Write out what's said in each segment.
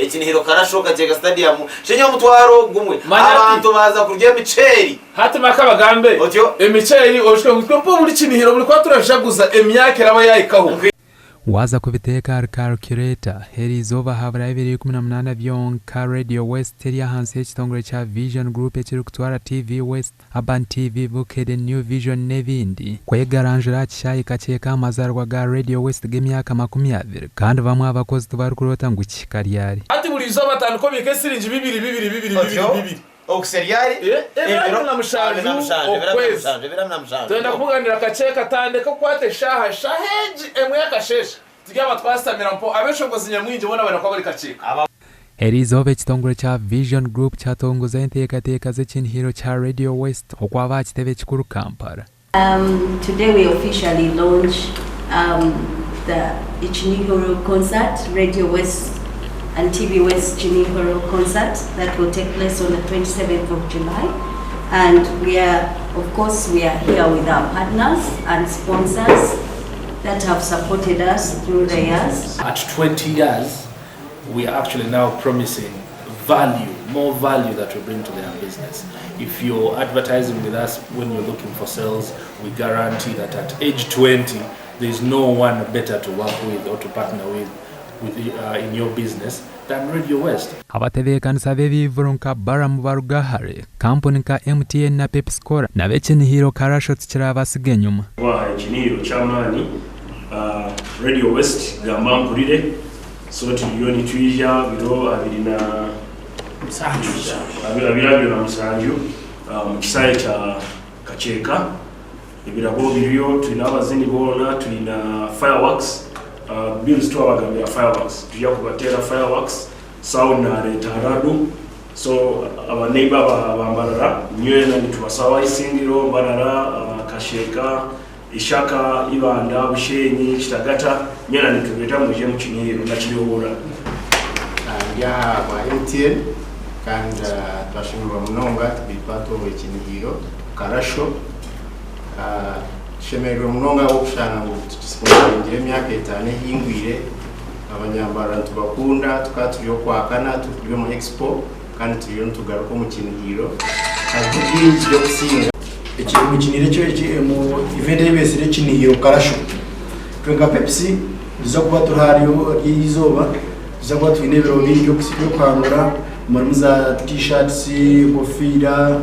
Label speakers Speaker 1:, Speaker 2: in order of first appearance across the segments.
Speaker 1: Ekinihiro Karasho Kakyeka Stadium Shenya omutwaro gumwe
Speaker 2: Manya ati.
Speaker 1: abantu baaza kurya emiceeri.
Speaker 2: Hati maka bagambe
Speaker 1: Otyo.
Speaker 2: emiceeri oshwe ngu itwe mpa buri kinihiro buri kuba turajaguza emyaka eraba yahikaho.
Speaker 3: Waaza kubiteeka ahari calculator, eriizooba haburaho ebiro 18 byonka Radio West eri ahansi y'ekitongore kya Vision Group ekirikutwara TV West, Urban TV, Bukedde, New Vision n'ebindi, kwegaranjura aha kishaayi kakye k'aha mazaarwa ga Radio West g'emyaka 20 kandi bamwe aha bakozi tibarikuroota ngu kihika ryari.
Speaker 2: Hati buri izooba atandika obiika esiringi bibiri bibiri bibiri bibiri
Speaker 1: Otyo.
Speaker 2: bibiri.
Speaker 1: Okuhitsya ryari?
Speaker 2: Eh, ebiro
Speaker 1: Ebiro
Speaker 2: 27 okwezi.
Speaker 1: 27, ebiro 27.
Speaker 2: Twenda kubuganira akaceeka tandika kukwata eshaaha shaaha egi emwe y'akasheeshe turyaba twasitamira mpo abeshongozi nyamwingi boona barikuba bari kaceeka.
Speaker 3: Eriizooba ekitongore kya Vision Group kyatongoza enteekateeka z'ekinihiro kya Radio West okwaba aha kitebe kikuru Kampala.
Speaker 4: Today we officially launch the Ichinihoro concert, Radio West and TV West Chinihoro concert that will take place on the 27th of July. And we are, of course, we are here with our partners and sponsors that have supported us through the years.
Speaker 5: At 20 years, we are actually now promising value, more value that we bring to their business. If you're advertising with us when you're looking for sales, we guarantee that at age 20, there's no one better to work with or to partner with in your business than Radio West.
Speaker 3: Abatebeekanisa b'ebivuro nka Balaam Barugahare, kampuni nka MTN na Pepsi Cola nabo ekinihiro Karasho tikirabasiga enyima.
Speaker 6: Kubaha ekinihiro ky'amaani Radio West gamba mpurire so turiyo nitwija biro abiri na 27 omu kisaayi kya Kakyeka ebirabo biriyo twine abazini boona twine fireworks bills twabagambira fireworks tuja kubateera fireworks sound nareeta radu so aba neighbor ba Mbarara nywena nitubasaba Isingiro Mbarara Kasheka Ishaka Ibanda Bushenyi Kitagata nywena nitubeeta mwije mu kinihiro na Kiruhura.
Speaker 7: Ndi aha bwa MTN kandi twashemererwa munonga twatooba ekinihiro Karasho tushemereirwe munonga ahabw'okushanga ngu tukisponsoringire emyaka 5 ehingwire. Abanyambarara nitubakunda tukaba turi okwakana turi omu expo kandi turiyo nitugaruka omu kinihiro hariho bingi by'okusinga.
Speaker 8: Ekinihiro ekyo mu event ei beetsire ekinihiro Karasho itwe nka Pepsi nituza kuba turi ahari erizooba tuza kuba twine ebiro bingi by'okuhangura murimu za t-shirts, enkofiira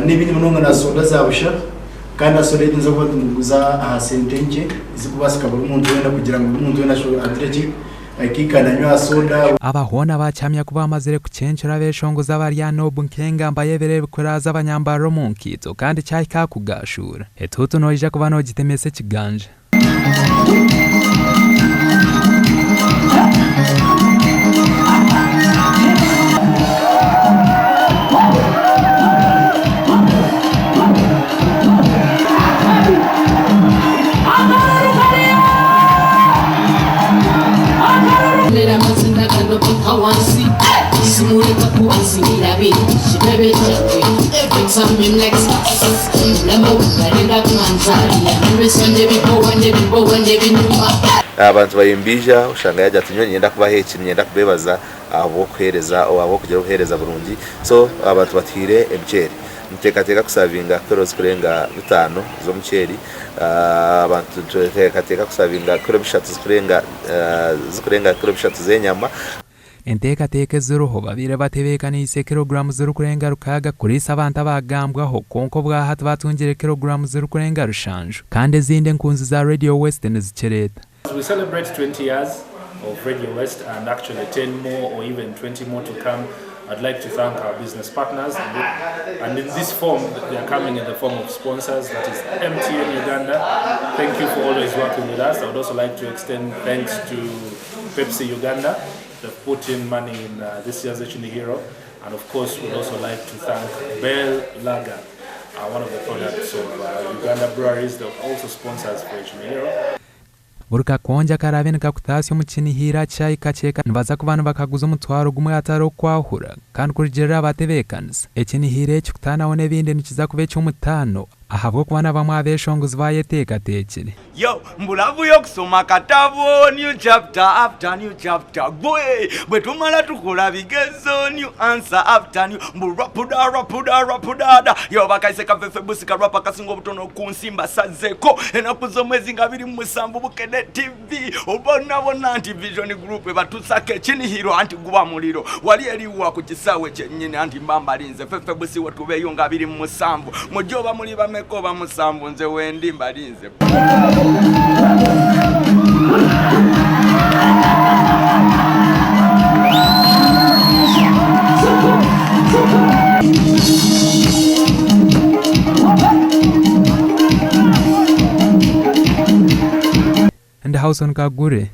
Speaker 8: n'ebindi munonga na soda za busha kandi na soda niza kuba nituguza aha sente nkye ezikubaasika buri muntu weena kugira ngu buri muntu weena agire ki akiikane anywe aha soda.
Speaker 3: Aba hoona bakihamya ku bamazire kucencura abeshongozi abari aha Nobu nk'engamba y'ebiro ebikuraaza abanyambarara omu nkiito kandi kyahika aha kugashuura. Etuutu noija kuba nogitemesa ekiganja.
Speaker 9: Abantu bayimbiija oshanga yaagira ati nyowe niinyenda kubaha eki, niinyenda kubeebaza ahabw'okuheereza ahabw'okugira obuheereza burungi. So abantu batuhaire emiceeri. Nituteekateeka kusavinga kiro zirikurenga bitaano z'omuceeri. Abantu nituteekateeka kusavinga kiro bishatu zirikurenga zirikurenga kiro bishatu z'enyama.
Speaker 3: Enteekateeka eziriho babaire batebeekaniise kiloguraamu zirikurenga 6 kuriisa abantu abagambwaho kwonka obwahati batungire kiloguraamu zirikurenga 7 kandi ezindi enkunzi za Radio West nizikireeta.
Speaker 5: As we celebrate 20 years of Radio West and actually 10 more or even 20 more to come, I'd like to thank our business partners, and in this form, they are coming in the form of sponsors, that is MTN Uganda. Thank you for always working with us. I would also like to extend thanks to Pepsi Uganda. They've put in money in this year's Ekinihiro. And of course, we'd also like to thank Bell Lager, one of the products of Uganda Breweries. They're also sponsors for Ekinihiro.
Speaker 3: Buri kakongi akaraabe nikakutaasya omu kinihiro kishaayi Kakyeka nibaza kuba nibakaguza omutwaro gumwe hatariho kwahura kandi kurugiirira abatebeekanisa ekinihiro eki kutaanaho n'ebindi nikiza kuba eky'omutaano. Ahabw'okuba na bamwe abeeshongozi baayeteekateekire.
Speaker 10: Yo, mbu love y'okusoma akatabo new chapter after new chapter gwe bwe tumala tukola bigezo new answer after new mbu rapuda rapuda rapudada yo bakaise kafefe busi karapa kasinga obutono ku nsi mbasazeko enaku z'omwezi nga 27 Bukedde TV obonabona nti Vision Group ebatusako ekinihiro anti guba muliro wali eriwa ku kisaawe kyennyini anti mba mbalinze fefe busi wetubeeyo nga 27 mujje oba muli bameka oba musanvu nze wendi mbalinze.
Speaker 3: Ndi Howson Kagure.